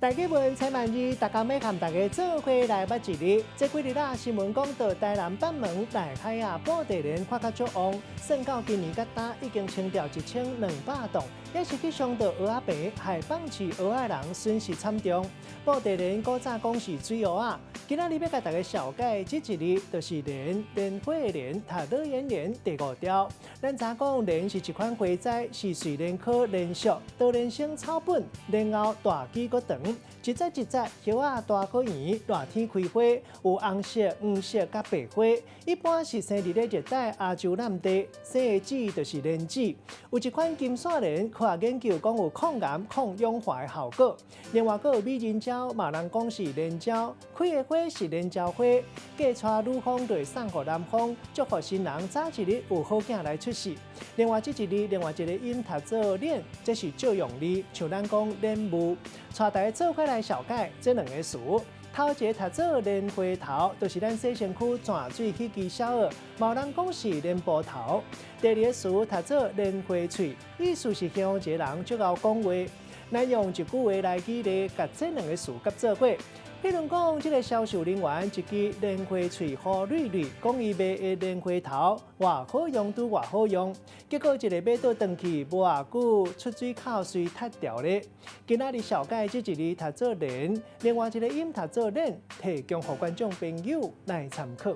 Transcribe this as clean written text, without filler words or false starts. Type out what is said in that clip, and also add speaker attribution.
Speaker 1: 台語文請萬字，逐工欲和大家做伙來捌一字。這幾日啦，新聞講到台南北門內海啊，布袋蓮發甲足旺，算到今年佮今已經清掉1200棟，也是去傷著蚵仔棚，害放飼蚵仔人損失慘重。布袋蓮古早講是水蚵仔，今仔日欲共大家紹介這一字，就是蓮，蓮花的蓮，讀老演蓮第五調。咱知影講蓮是一款花材，是睡蓮科蓮屬多年生草本，蓮藕大枝閣長。一節一節葉仔大閣圓，熱天開花，有紅色、黃色佮白花。一般是生佇咧熱帶亞洲南地，生的籽就是蓮子。有一款金線蓮，科學研究講有抗癌、抗氧化的效果。另外，閣有美人蕉，嘛人講是蓮蕉，開的花是蓮蕉花。嫁娶女方就會送予男方，祝福新人早一日有好囝來出世。另外，這一字，另外一個音讀做練，這是借用字，像咱講蓮霧。帶大家做伙來紹介這兩個詞。頭一個讀做蓮花頭，就是咱洗身軀泉水彼支痟仔，嘛有人講是蓮波頭。第二個詞讀做蓮花喙，意思是形容一個人足𠢕講話。咱用一句話來舉例，共這兩個詞佮做伙。譬如講，這個銷售人員一支蓮花喙予蕊蕊，講伊賣的蓮花頭偌好用，拄偌好用。結果一个買倒轉去，無偌久出水口隨塌掉咧。今仔日紹介這一字讀做蓮，另外一個音讀做練，提供予觀眾朋友來參考。